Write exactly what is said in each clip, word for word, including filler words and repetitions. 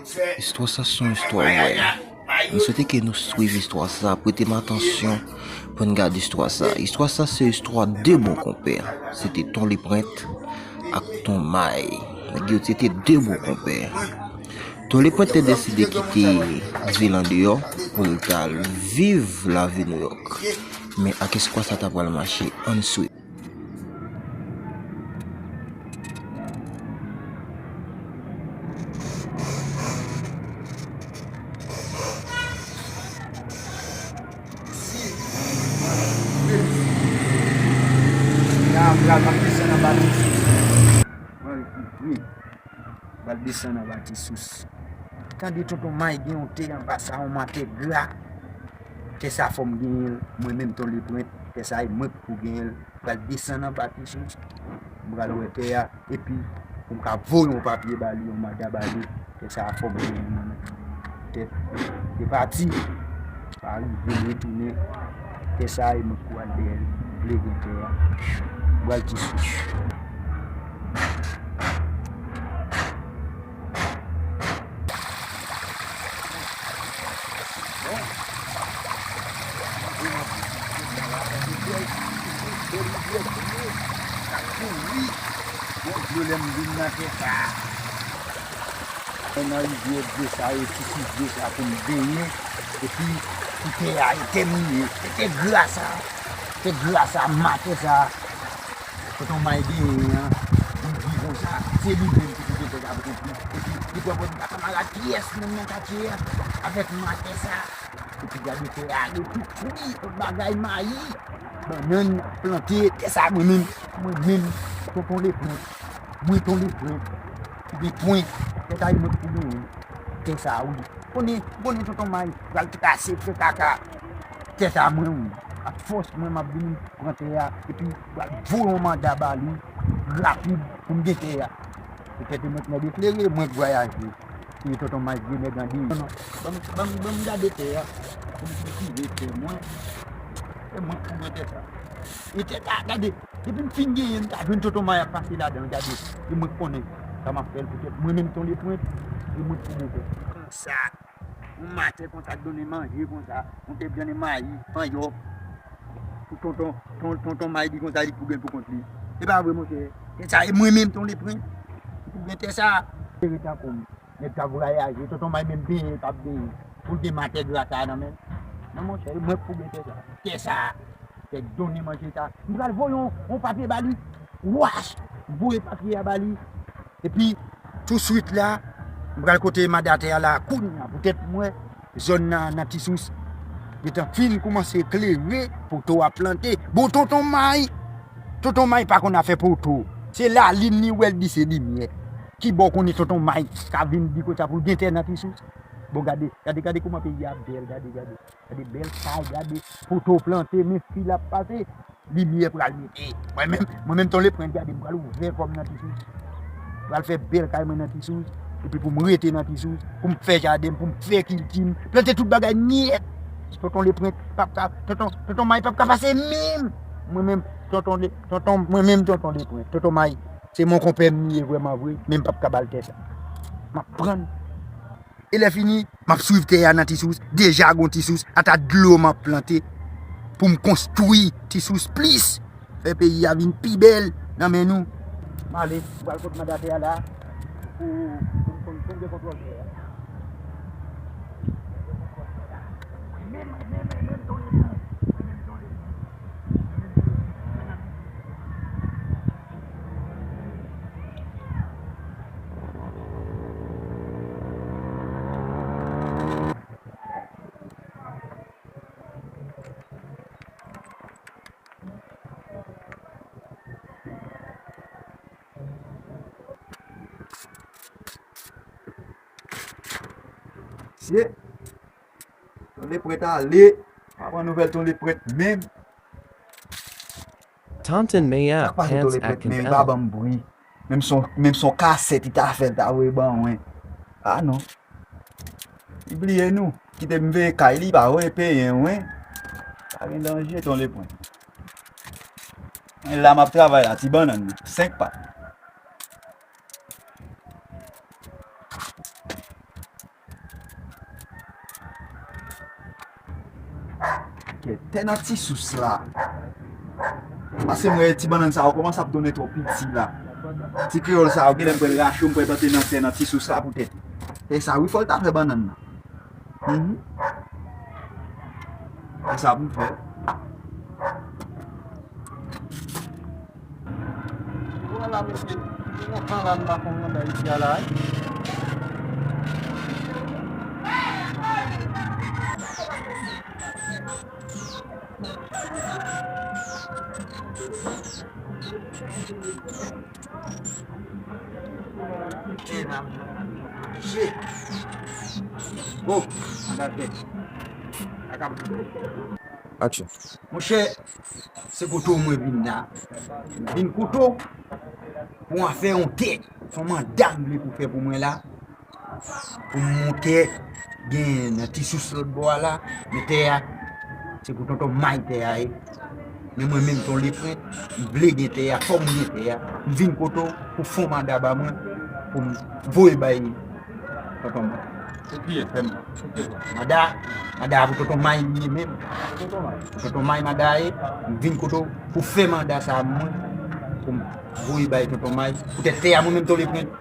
Istwa sa se yon istwa vrè. M swete ke nou swiv istwa sa, prete m atansyon pou n gade istwa sa. Istwa sa se istwa de bon konpè. Se te Ton Leprent ak Ton May. Nèg yo se te de bon konpè. Ton Leprent te deside kite vil andeyò pou l t al viv lavi Nouyòk. Men ak istwa sa ta pral mache, ann swiv. Pral desann anba ti sous. Tande Tonton May gen yon tè anba sa, yon mantè gra. Tè sa fò m genyen l, mwen menm Ton Leprent, tè sa e mwen ki pou genyen l. Pral desann anba ti sous. M pral wè tè a, epi pou m ka voye yon papye ba li, yon manda ba li, tè sa fò m genyen l mwen menm. Tè, tè pati. Pa rive retounen. Tè sa e mwen k pou al dèyè l. M vle gen tè a. M pral ti sous. Bèl rivyè dlo, sa kouri. Bèl dlo lè m vin nan tè sa. Mwen nan rivyè dlo sa yo, ti sous dlo sa pou m benyen. Epi pou tè a etèmine. Se tè gra sa. Tè gra sa, mantè sa. Tonton May genyen an, li di konsa, se li menm ki pou gen tè sa pou konpli. Epi, li pran pran kamarad pyès moun nan katye a, avèk mantè sa. Epi gade tè a, li tout kwi, tout bagay mayi, bannann plante, tè sa mwen menm, mwen menm, Tonton Leprent, mwen Ton Leprent, oubyen pwen, tè sa e mwen ki pou genyen, tè sa wi. Konnen, konnen Tonton May pral trase fè kaka. Tè sa mwen wi. Ak fòs mwen m ap vin pran tè a, epi pral voye yon manda ba li rapid pou m gen tè a. Petèt yo mèt nèg eklere, mwen k vwayaje. Epi Tonton May vye nèg ande. Non, non. Ban m, ban m, ban m gade tè a. Pou m kiltive tè mwen. E mwen k pou pran tè sa. E tè sa, gade. Depi m fin genyen, m ta jwenn Tonton May ap pase ladan l, gade. E mwen k konnen sa m ap fè l poutèt mwen menm Ton Leprent, e mwen k pou gen tè. Konsa, yon mantè konsa k donnen manje konsa, yon tè byanmen mayi, manyòk. Pou tonton, ton, Tonton May di konsa li pou gen pou kont li. E pa vre, monchè. Tè sa, e mwen menm Ton Leprent ki pou gen tè sa. Sere tankou m. Nèg k ap vwayaje, Tonton May menm benyen, l p ap benyen. Pou l gen mantè gra sa nan men l. Non, monchè, e mwen k pou gen tè sa. Tè sa. Tè k donnen manje sa. M pral voye yon, yon papye ba li. Wach! M voye papye a ba li. Epi, touswit la, m pral kote mandatè a la, kounye a, poutèt mwen, zòn nan, nan Ti Sous, gentan fin koumanse klere, poto a plante. Bon, Tonton May, Tonton May pa konn afè poto. Se lalin li wè l di se limyè. Kibò w konnen Tonton May ka vin di konsa pou l gen tè nan Ti Sous? Bon, gade, gade, gade kouman peyi a bèl, gade, gade. Gade bèl kay, gade poto plante, men fil ap pase, limyè pral mete. Mwen menm, mwen menm Ton Leprent, gade, m pral ouvè kò m nan Ti Sous. Pral fè bèl kay mwen nan Ti Sous, epi pou m rete nan Ti Sous, pou m fè jaden m, pou m fè kilti m, plante tout bagay nèt. Tonton Leprent p ap ka, tonton, Tonton May p ap ka pase menm. Mwen menm, Tonton Le, Tonton, mwen menm Tonton Leprent, Tonton May, se mon konpè m li ye vrèman vre, men m p ap ka ba l tè sa. M ap pran l. E lè fini, m ap swiv tè a nan Ti Sous, deja gon Ti Sous, ata dlo m ap plante pou m konstwi Ti Sous plis, fè peyi a vin pi bèl nan men nou. M ale, m pral kot mandatè a la pou, pou, pou, pou m gen kontwòl tè a. Mesye, Ton Leprent ale. Pa pran nouvèl Ton Leprent menm. Taunton Mayor. Sa k pase Ton Leprent menm, li pa ban m bri. Menm son, menm son kasèt li ta fè, li ta voye ban mwen. Ah non. Li bliye nou. Kite m veye kay li, pa voye peyen mwen. Pa gen danje Ton Leprent. E la m ap travay la, ti bannann nan, senk pa. tè nan Ti Sous la. Paske m wè ti bannann sa yo kòmanse ap donnen twòp piti la. Ti kreyòl sa yo, genlè m pral rache yo, m pral plante nan tè nan Ti Sous la poutèt. Tè sa, wi, fò l ta fè bannann nan. Mhm. E sa pou m fè. Vwala, mesye. Gen yon anraj la fè yon bagay isi a la, wi. Action. Monchè, se kote w mwen vin la. M vin kote w pou afè yon tè. Se yon manda m vle pou fè pou mwen la. Pou m monte, gen nan Ti Sous lòt bò a la, men tè a, se pou Tonton May tè a ye. Men mwen menm, Ton Leprent, m vle gen tè a, fò m gen tè a. M vin kote w pou fè yon manda ba mwen, pou m voye bay Tonton May. Pou kiyès? Fè m. Manda, manda a pou Tonton May li ye menm. Pou Tonton May manda a ye, m vin kote w pou fè manda sa a mwen, pou m voye bay Tonton May. Poutèt tè a, mwen menm, Ton Leprent,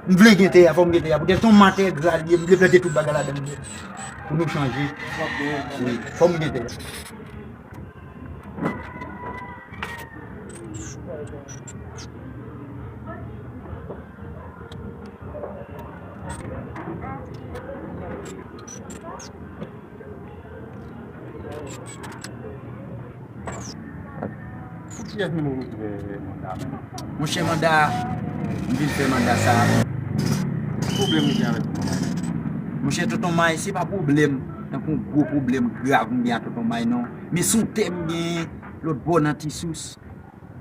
m vle gen tè a, fò m gen tè a. Poutèt se yon manda gra li ye, m vle plante tout bagay ladan l. Pou nou chanje. Wi, fò m gen tè a. Pou kiyès menm ou vin fè manda a menm? Monchè, manda a, m vin fè manda sa a. Ki pwoblèm ou gen avèk Tonton May? Monchè, Tonton May, se pa pwoblèm, tankou yon gwo pwoblèm grav m gen ak Tonton May, non. Men se yon tè m genyen lòt bò nan Ti Sous.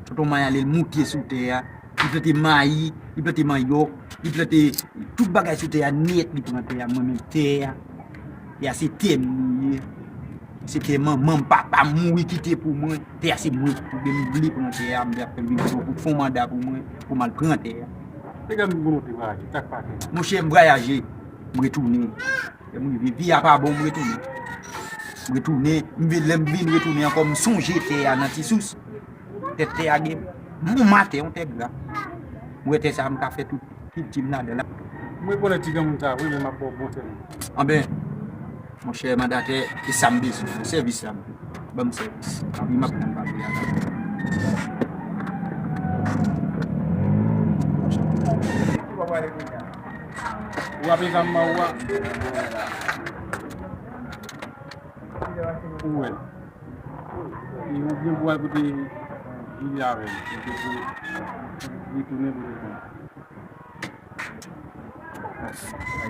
Tonton May ale, l moute sou tè a. Li plante mayi, li plante manyòk, li plante tout bagay sou tè a nèt, li pran tè a. Mwen menm, tè a, tè a se tè m li ye. Se tè manman m, papa m mouri kite pou mwen. Tè a se mwen ki pou m vle pran tè a, m ap fè l vin pou, pou fè yon manda pou mwen, pou m al pran tè a. Te gen moun te vwayaje, sa k pase? Monchè, m vwayaje, m retounen. Lè m rive, vi a pa bon, m retounen. M retounen, m vin, lè m vin retounen ankò, m sonje tè a nan Ti Sous. Tè, tè a gen bon matè, yon tè gra. M wè tè sa a, m ka fè tout kilti m ladan l. M rekonèt ti granmoun sa a vre, men m ap ba w bon sèvis. Anben, monchè mandatè, e sa m bezwen, sèvis sa m vle. Ban m sèvis. Epi m ap pran papye a la. Ou ape zam nan ou a? Ou wè l. E ou gen pou al kote li avè l. Ou gen pou retounen pou retounen.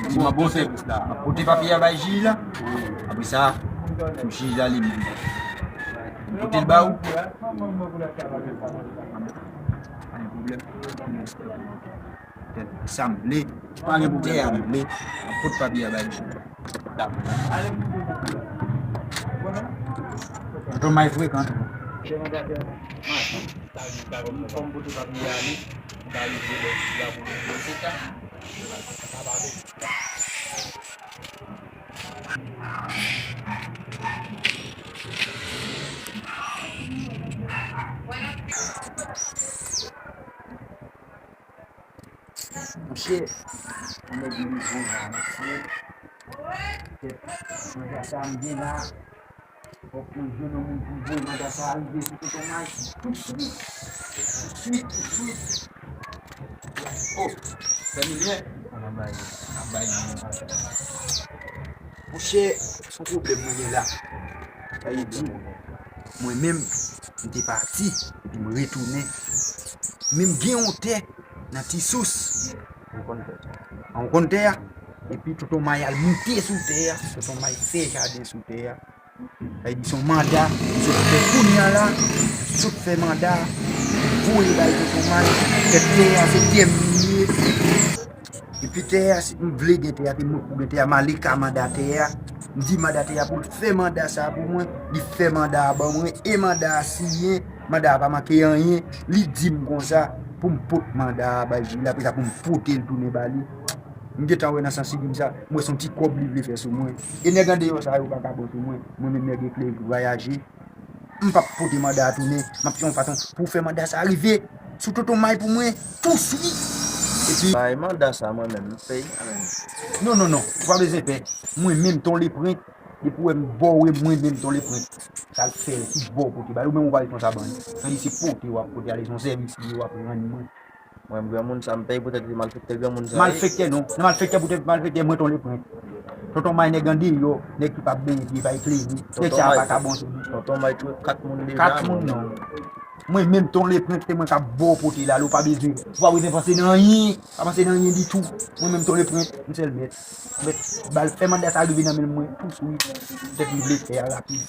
Di m ap bon sèvis la. M ap pote papye a bay jij la. Wi. Apre sa, pou jij la li menm. M pote l ba ou. Pa gen pwoblèm. Sa m vle. Pa gen pwoblèm. Tè a m vle. M ap pote papye a bay jij la. Dakò. Tonton May frekan tou. Fò m pote papye a ale. M pa rive lè jou la pou mwen pote sa. Monchè, yon nèg rive la, mesye. Kèt, manda sa m gen la. Fòk mwen jwenn yon moun pou voye manda sa a rive sou Tonton May. Tousuit. Tousuit, tousuit. Oh, fè nou byen. Ann bay, ann bay. Monchè, se yon pwoblèm mwen gen la. Sa vle di, mwen menm, m te pati, epi m retounen. Men m gen yon tè nan Ti Sous. Ou konn tè a. Ou konn tè a. Epi Tonton May al moute sou tè a. Tonton May fè jaden sou tè a. Sa vle di se yon manda, m sot fè kounye a la, m sot fè manda, voye bay Tonton May, fè tè a se tè m li ye. Epi tè a, si m vle gen tè a, se mwen pou gen tè a, m ale ka mandatè a, m di mandatè a pou l fè manda sa a pou mwen, li fè manda a ban mwen, e manda a siyen, manda a pa manke anyen, li di m konsa, pou m pot manda a bay jij la, apre sa pou m pote l tounen ba li. M gentan wè nan sans figi m sa, m wè se yon ti kòb li vle fè sou mwen. E nèg andeyò sa yo pa ka bon sou mwen. Mwen menm nèg eklèj vwayaje, M p ap pote manda a tounen. M ap fè yon fason pou fè manda sa rive sou Tonton May pou mwen touswit. Epi, bay manda sa mwen menm, m peye mwen menm. Non, non, non, ou pa bezwen pè. Mwen menm, Ton Leprent, depi w wè m ba w, mwen menm, Ton Leprent, sa l fè, ki bò w pote ba l, ou menm ou pa responsab anyen. Tandis se pote w ap pote ale, se yon sèvis li ye w ap rann mwen. Mwen, granmoun sa, m peye poutèt li malfektè granmoun sa ye. Malfektè non. Nan malfektè poutèt malfektè, mwen Ton Leprent. Tonton May nèg andeyò, nèg ki p ap benyen pye pa eklere. Nèg sa a pa ka bon sou li. Tonton May touye kat moun deja. Kat moun non. Mwen menm Ton Leprent, se mwen k ap ba w pote la, ou pa bezwen, ou pa bezwen panse nan anyen. Pa panse nan anyen ditou. Mwen menm Ton Leprent, m sèl mèt. Mèt ba l fè manda sa rive nan men mwen touswit. Poutèt m vle fè a rapid.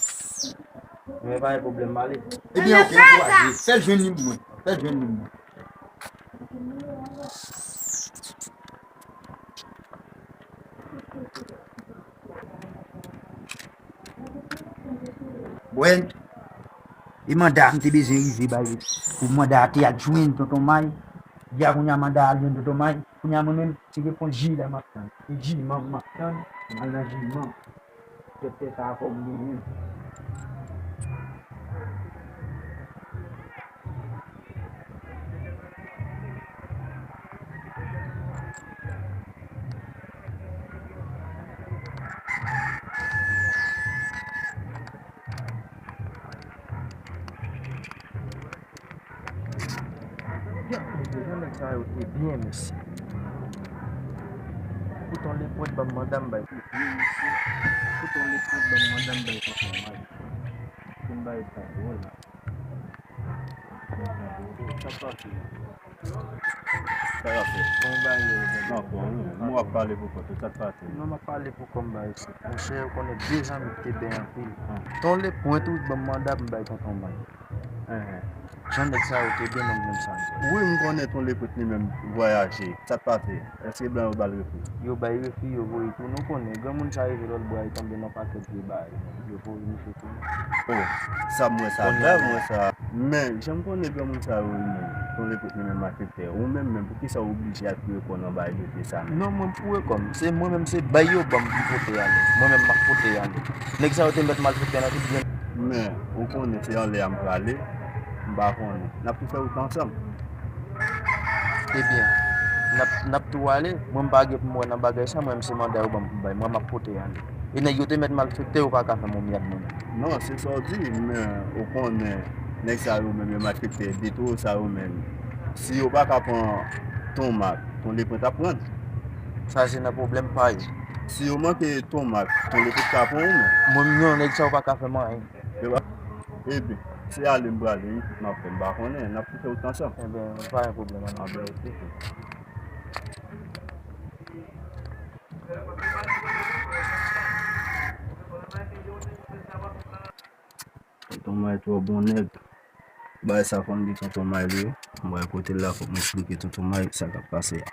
Men pa gen pwoblèm, m ale. Ebyen, oke, ankouraje. Fè l jwenn li pou mwen. Fè l jwenn li pou mwen. Bwè, e manda a m te bezwen rive bay pou manda a te al jwenn Tonton May. Di a kounye a manda a al jwenn Tonton May. Kounye a mwen menm, se repons Jila m ap tann. E Jila m ap tann, m al nan Jila. Kèt tè sa a fò m genyen. Byen, jan nèg sa yo te byen, mesye. Pou Ton Leprent ban m manda m bay. Pou Ton Leprent ban m manda m bay Tonton May. Pou m bay sa dwòl la. Sa k pase? Sa y ap fè? Bon, bay yo. Nan fò, wi. Mwen w ap pale pou kont ou, sa k pase? Non, m ap pale pou kò m bay. Monchè, ou konnen de zanmi ki te byen anpil. Ton Leprent tou ban m manda pou m bay Tonton May. Jan nèg sa yo te byen nan moun sa yo. Wi, m konnen Ton Leprent li menm vwayaje. Sa k pase? Èske blan yo ba l refi? Yo bay refi, yo voye tou. Nou konnen, granmoun sa rive lòt bò a, li tonbe nan pakèt vye bagay. Yo voye misye tounen. Oh, sa m wè sa grav, mwen sa. Men, jan m konnen granmoun sa yo, li menm, Ton Leprent li menm malfektè. Ou menm, menm, poukisa w oblije ap foure kò w nan bagay de sa menm? Non, mwen m foure kò m. Se mwen menm, se bay yo ban m, m pote ale. Mwen menm, m ap pote ale. Nèg sa yo te mèt malfektè nan tout byen. Men, ou konnen se anlè a m prale, m pa konnen. N ap tou fè wout la ansanm. Ebyen, n ap, n ap tou ale. Mwen, m pa gen pou m wè nan bagay sa, mwen menm, se manda yo ban m pou m bay. Mwen, m ap pote ale. E nèg yo te mèt malfektè, yo pa ka fè m yon myad mwen menm. Non, se sa w di, men ou konnen, nèg sa yo menm, yo malfektè, de toro sa yo menm. Si yo pa ka pran Ton Mak, Ton Leprent ap pran l. Sa se nan pwoblèm pa yo. Si yo manke Ton Mak, Ton Leprent ka pran ou menm. Mwen menm, non, nèg sa yo pa ka fè m anyen. Yo pa, ebyen, se ale m prale, wi, m ap fè, m pa konnen, n ap tou fè wout ansanm. Ebyen, pa gen pwoblèm, an. Anben, oke. Tonton May twò bon nèg. Bagay sa fò m di Tonton May li wi. Mwen kote l la fòk mwen eksplike Tonton May sa k ap pase a.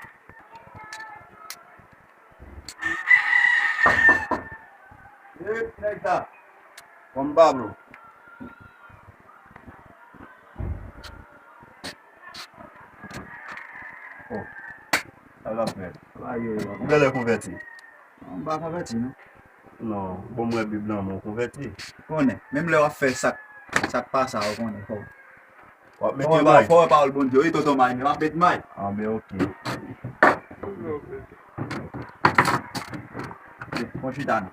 Ey, nèg sa. Kòm Pablo. Oh. Sa l ap fè? Ou genlè konvèti? Non, m pa konvèti, non. Non, bon, m wè Bib lan, men w konvèti. Konnen, menm lè w ap fè sa k, sa k pa sa, ou konnen, fò w. W ap mete may. Fò w wè pawòl Bondye, wi, Tonton May, men m ap met may. Anben, oke. Fò w chita, non.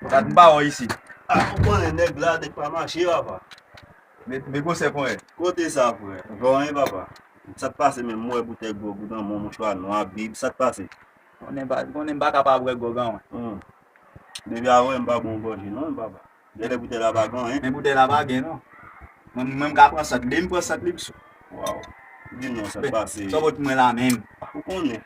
Gad m pa wè w isi. A, ou konnen nèg la, nèg pa mache, papa. Men, men gwosè ponyèt. Kote sa, frè? Vè w anyen, papa. Sa k pase menm? M wè boutèy gwòg ou nan men w, mouchwa nwa, Bib, sa k pase? Konnen pa, konnen m pa ka pa bwè gwòg anwen. Hmm. Depi a wè m pa bon gòje non, papa. Genlè boutèy la pa gen anyen. Men boutèy la pa gen non. Mwen, mwen m ka pran sant li, m pran sant li, m sou. Waw. Di non, sa k pase? Sa w pot mwen la menm? Ou konnen.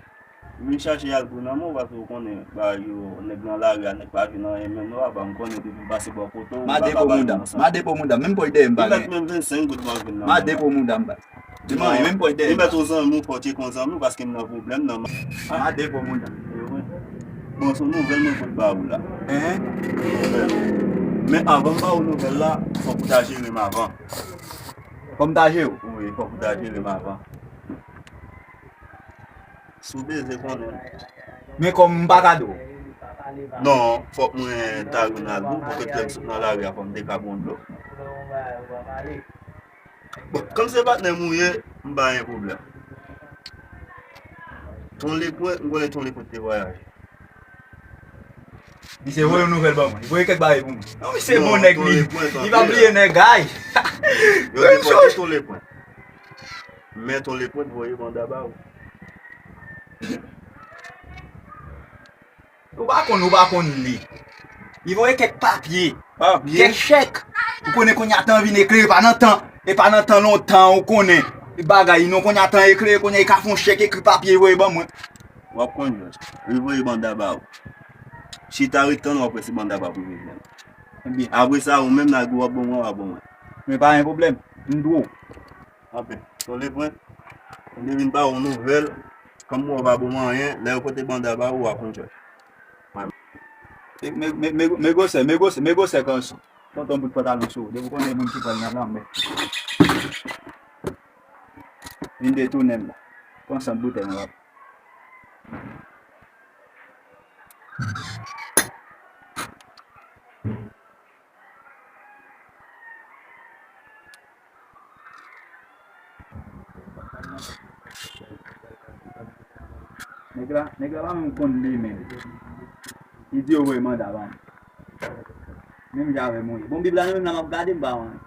Vin chache al pou nan men w, paske ou konnen, bagay yo, nèg nan lari a, nèg pa vin anyen menm non, papa, m konnen depi m pase bò kote w, m pa ka bay moun ansanm. Ma depo mouda, menm pòch dèyè m pa gen. Li mèt menm vennsenk goud m ap vin nan men w. Ma depo mouda m bay. Di m anyen, menm pòch dèyè. Li mèt yon zanmi w fò tcheke yon zanmi w, paske m nan pwoblèm nan. Ma depo mouda. E wi. Bon, se yon nouvèl mwen pot ba ou la. Enhen. Nouvèl. Men avan m ba ou nouvèl la, fòk ou ta jere m avan. Fò m ta jere w? Wi, fòk ou ta jere m avan. Si w bezwen konnen. Men kòm m pa ka dwe w. Non, fòk mwen ta jwenn al dlo, pou ke lè m sot nan lari a, fò m te ka bon dlo. Bon, kòm se patnè m ou ye, m pa gen pwoblèm. Ton Lepwent, m konnen Ton Lepwent te vwayaje. Misye voye yon nouvèl ban mwen. Li voye kèk bagay pou mwen. Non, misye bon nèg li. Li pa bliye nèg ay. Yo te pote Ton Lepwent. Men Ton Lepwent voye banda ba ou. Ou pa konn, ou pa konn li. Li voye kèk papye, kèk chèk. Ou konnen kounye a tan vin eklere, pa nan tan, e pa nan tan lontan, ou konnen. Bagay, non, kounye a tan eklere, kounye a li ka fè yon chèk, ekri papye, voye ban mwen. W ap konn jwèt. Li voye banda ba ou. Chita ret tann w ap wè si banda ba ou pou vin jwenn. Ebyen. Apre sa, ou menm, nan w ap ban mwen, w ap ban mwen. Men pa gen pwoblèm. M dwe w. Anben, Ton Lepwent, m te vin ba ou nouvèl, kòm ou pa bon anyen, lè yo pote banda ba ou, w a konn jwèt. Men, men, men, men gwosè, men gwosè, men gwosè kanson. Tonton bout pantalon sou ou, depi w konnen moun ki pral nan lanmè. Vin detounen m la. Pran sant boutèy mwen. Nèg la, nèg la pa menm konn li menm. Li di yo voye manda ba m. Menm jan avè m ou ye. Bon, Bib la nan men m la, m ap gade, m pa wè anyen.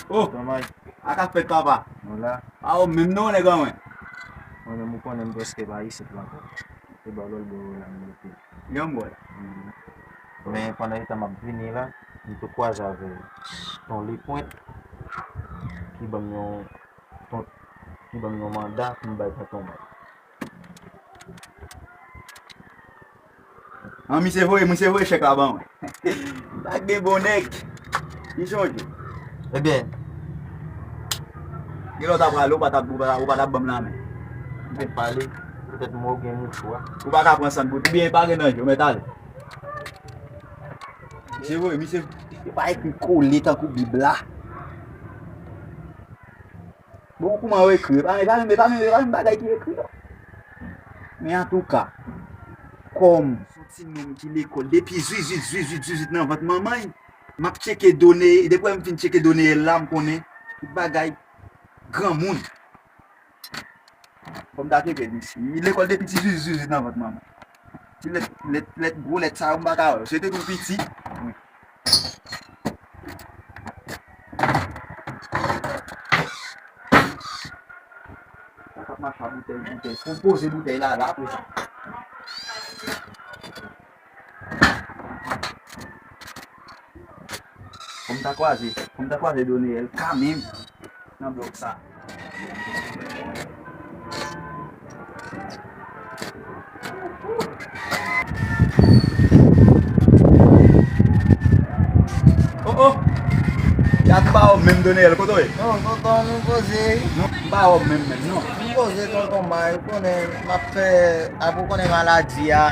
Oh! Tonton May. A ka fèt, papa? Nou la. Pa ou menm non, nèg an mwen. Mwen menm, ou konnen m prèske pa isit la ankò. Se bò lòt bò yo la m rete. Yon bò la. Men pandan etan m ap vini la, m tou kwaze avè Ton Lepwent ki ban m yon, ton, ki ban m yon manda pou m bay Tonton May. An, misye voye, misye voye chèk la ban mwen. M pa gen bon nèg. Li chonje. Ebyen. Gen lè w ta prale, ou pa t ap, ou pa t ap, ou pa t ap ban m lanmen. M te pale, petèt mwen ou gen mouchwa. Ou pa ka pran sant bout, oubyen pa gen danje, ou mèt ale. Misye voye, misye, misye pa ekri kole tankou Bib la. Bon, kouman yo ekri? E pa, e pa menm, e pa menm, e pa menm bagay ki ekri, non. Men antouka, kòm se yon ti nonm ki lekòl depi zuizwit, zuizwit, zuizwit nan vant manman l, m ap tcheke done, depi m fin tcheke done l la, m konnen tout bagay granmoun. Fò m ta tcheke l, li lekòl depi ti zuizwit, zuizwit nan vant manman l. Ti lèt, lèt, lèt, gwo lèt sa yo, m pa ka wè yo. Se te tou piti. Wi. Sa k ap mache a boutèy, boutèy. Fò m poze boutèy la, la, apre sa. Fò m ta kwaze, fò m ta kwaze Doneyèl kanmenm nan blòk sa. Oh, oh! Ya m pa wè w menm, Doneyèl, kote w ye? Non, tonton, nou poze. Non, m pa wè w menm, menm, non. M poze, tonton May, ou konnen, m ap fè, apre ou konnen maladi a,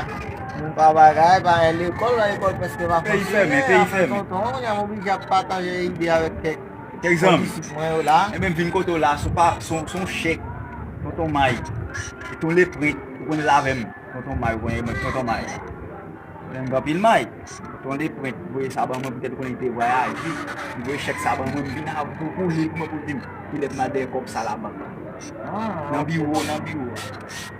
nou pa bagay, pa gen lekòl, lekòl prèske pa fonksyone. Peyi fèmen, peyi fèmen. Tonton, kounye a m oblije ap pataje ide avèk kèk Kèk zanmi. Kondisip mwen yo la. Ebyen, m vin kote w la, se pa, se, se yon chèk. Tonton May. E Ton Lepwent, ou konnen l avè m. Tonton May, ou konnen mwen, Tonton May. Mwen gen anpil may. Ton Lepwent, voye sa ban mwen, poutèt ou konnen li te vwayaje. Li voye chèk sa ban mwen, m vin avè l pou li, pou mwen, pou l di m kilè pou m al dèyè kòb sa labank. Ah, nan biwo, nan biwo.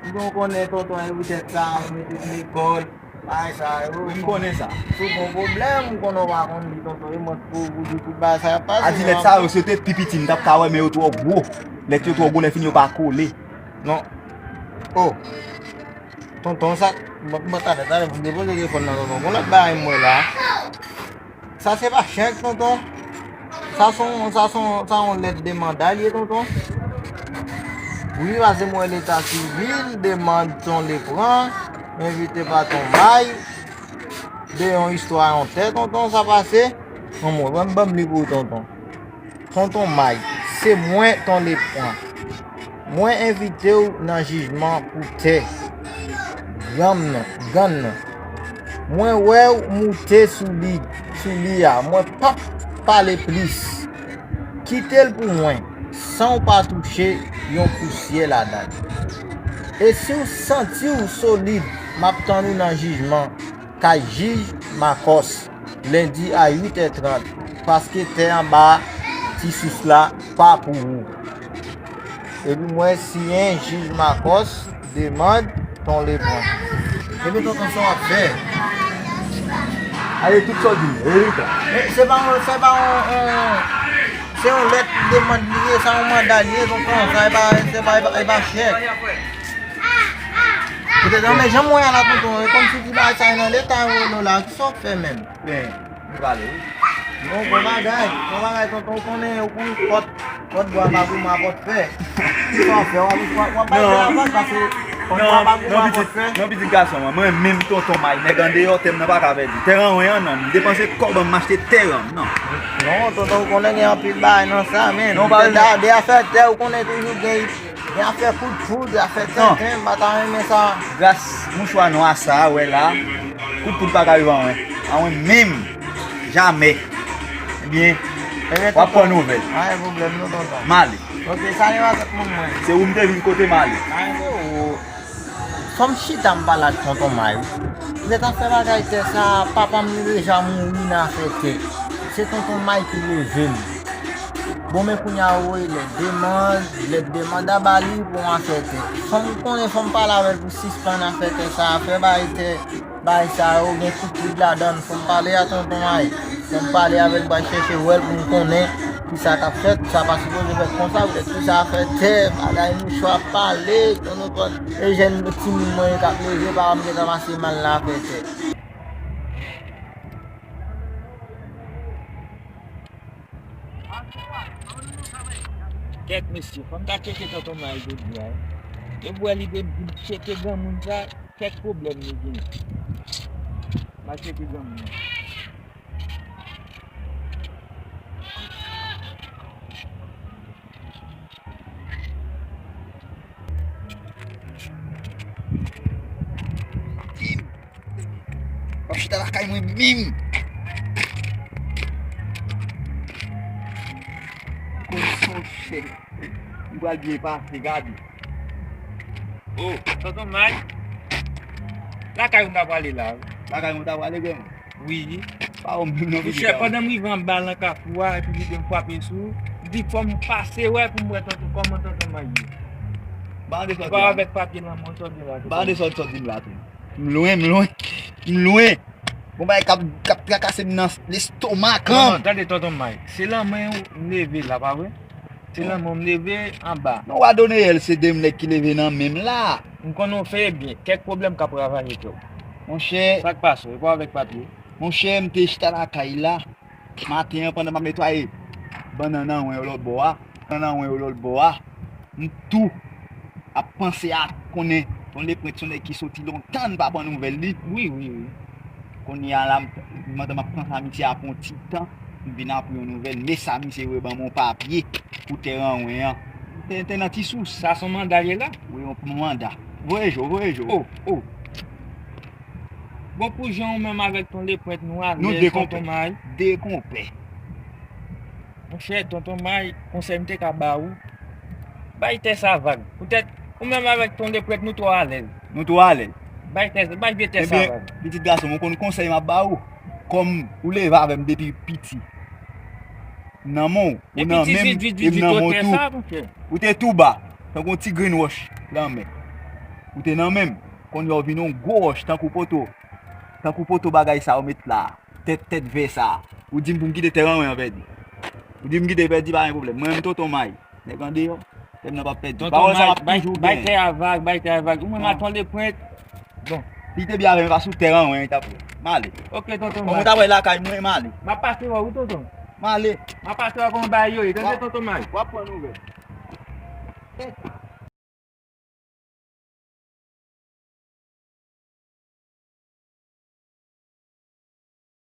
Donk, ou konnen tonton, e poutèt sa, mwen te lekòl. Bagay sa yo. Wi, m konnen sa. Se yon pwoblèm, m konnen w pa konn li, tonton, e mwen pou, pou di tout bagay sa y ap pase. A di lèt sa yo, si yo te pi piti, m t ap ka wè, men yo twò gwo. Lèt yo twò gwo, lè fini yo pa kole. Non. Oh. Tonton, sa, bon, bon, talè, talè, pou m depoze telefòn nan, tonton. Gon lòt bagay m wè la. Sa se pa chèk, tonton. Sa se yon, sa se yon, sa yon lèt de manda l ye, tonton. Wi, pase mwen leta sivil, demann Ton Lepwent, envite pa Ton May, de yon istwa yon tè, tonton, sa pase. Bon, mwen, ban m, ban m li pou ou, tonton. Tonton May, se mwen, Ton Lepwent. Mwen envite w nan jijman pou tè granm nan, gann nan. Mwen wè w moute sou li, sou li a. Mwen p ap pale plis. Kite l pou mwen, san w pa touche yon pousyè ladan l. E si w santi w solid, m ap tann ou nan jijman. kay jij Makòs lendi a uit è trant, paske tè anba ti sous la pa pou ou. Epi mwen siyen jij Makòs, demann ton lepwen. Epi tonton, sa w ap fè? Ale tout sa w di m, verite. Men se pa yon, se pa yon, yon, se yon lèt demann li ye, se yon manda li ye, tonton, sa e pa, se pa, e pa, e pa chèk. Poutèt, men jan mwen an la, tonton, e kòmsi ti bagay sa e nan leta yo, la, ki sa w ap fè menm? Ben, nou prale, wi. Non, bon bagay, bon bagay, tonton, ou konnen, ou konnen kòt, kòt bwa pa goumen a kòt fè. Ki sa w ap fè? W ap, w ap, w ap bay de lavaj, paske kòt bwa pa goumen a kòt fè. Non, pitit gason mwen, mwen menm tonton May, nèg andeyò, tè m nan pa ka pèdi. Tè Ranwen an, non, m depanse kòb an m achte tè Ranwen, non. Non, tonton, ou konnen gen anpil bagay nan sa, men. Non, pa de, de afè tè, ou konnen toujou gen, gen afè kout poud, afè tenten, m pa ta renmen sa. Gras mouchwa nwa sa a, wè la, kout poud pa ka rive an mwen. An mwen menm, jamè. Ebyen, w ap pran nouvèl. Pa gen pwoblèm, non, tonton. M ale. Ok, salye avèk moun mwen. Se ou m te vin kote m ale. Fò m chita m pale ak tonton May, wi. Lè t ap fè bagay tè sa a, papa m li deja mouri nan afè tè. Se tonton May ki leve m. Bon, men kounye a, ou voye lèt demann, lèt demann a ba li pou yon afè tè. Fò m konnen, fò m pale avè l pou sispann afè tè sa a, fè bagay tè, bagay sa yo gen kout poud ladan l. Fò m pale a tonton May. Fò m pale avè l, m pral chèche wè l pou m konnen kisa k ap fèt, sa pa sipoze fèt konsa, poutèt kisa afè tè, bagay mouchwa pale, tonton kòd, e jèn timoun mwen yo k ap leve, papa m gentan pase mal nan afè tè. Kèt mesye, fò m ta tcheke tonton May jodi a, wi. Depi w wè li te di m tcheke granmoun sa, kèk pwoblèm li genyen. M a tcheke granmoun nan. Tim, w ap chita lakay mwen menm. Konn son chè. M pral byen pase, gade. Oh, tonton May. Lakay ou m ta prale la, wi. Lakay ou m ta prale, granmoun? Wi. Pa ou menm non, pitit. Monchè, pandan m rive anba nan kafou a, epi li te m frape sou, m di fò m pase wè pou m wè tonton, kòman tonton May ye. M pa tande sa w di la. Avèk papye nan men w, sa w di la, tonton. M pa tande sa w di la tou. M lwen, m lwen. M lwen. Bon bagay k ap, k ap trakase m nan lestomak, an. Non, non, tande, tonton May. Se nan men w m leve la, pa vre? Se nan men w m leve anba. Non, w a Doneyèl, se de nèg ki leve nan men m la. M konnen w fè byen. Kèk pwoblèm k ap ravaje kè w. Monchè. Sa k pase w? E pa w avèk papye? Monchè, m te chita lakay la. Maten an, pandan m ap netwaye bannann an, wen yo lòt bò a. Bannann an, wen yo lòt bò a. M tou ap panse a konnen yon Leprent se yon nèg ki soti lontan n pa pran nouvèl li. Wi, wi, wi. Kounye a la, m, pandan m ap panse a misye a pou yon ti tan, m vin aprann yon nouvèl, men sa misye voye ban m yon papye pou tè Ranwen an. Te, te nan ti sous. Sa se yon manda l ye la? Wi, yon manda. Voye jo, voye jo. Oh, oh. Bon, pou jan ou menm avèk ton Leprent nou alèz, tonton May. Nou de konpè. De konpè. Monchè, tonton May, konsèy m te ka ba ou, bay tè sa vag. Poutèt, ou menm avèk ton Leprent, nou twò alèz. Nou twò alèz. Bay tè, bay vye tè sa vag. Ebyen, pitit gason m, ou konn konsèy m ap ba ou? Kòm ou leve avè m depi piti. Nan men w, ou nan men m, e m nan men w tou. Ou te tou ba, tankou yon ti grenn wòch lanmè. Ou te nan men m, kounye a w vin yon gwo wòch, tankou poto. Tankou poto bagay sa yo met la. Tèt, tèt vè sa. Ou di m pou m kite tè Ranwen an pèdi. Ou di m kite pèdi, pa gen pwoblèm. Mwen menm tonton May. Nèg andeyò. Tè m nan p ap pèdi. Pawòl sa m ap toujou genyen. Bay tè a vag, bay tè a vag. Ou menm ak ton Leprent. Bon. Li te byen avè m, pa sou tè Ranwen, li t ap wè. M ale. Ok, tonton May. Kòm ou t ap wè lakay mwen, m ale. M ap pase wè w, wi, tonton. M ale. M ap pase wè kòman bagay yo ye. Tande, tonton May. W ap pran nouvèl.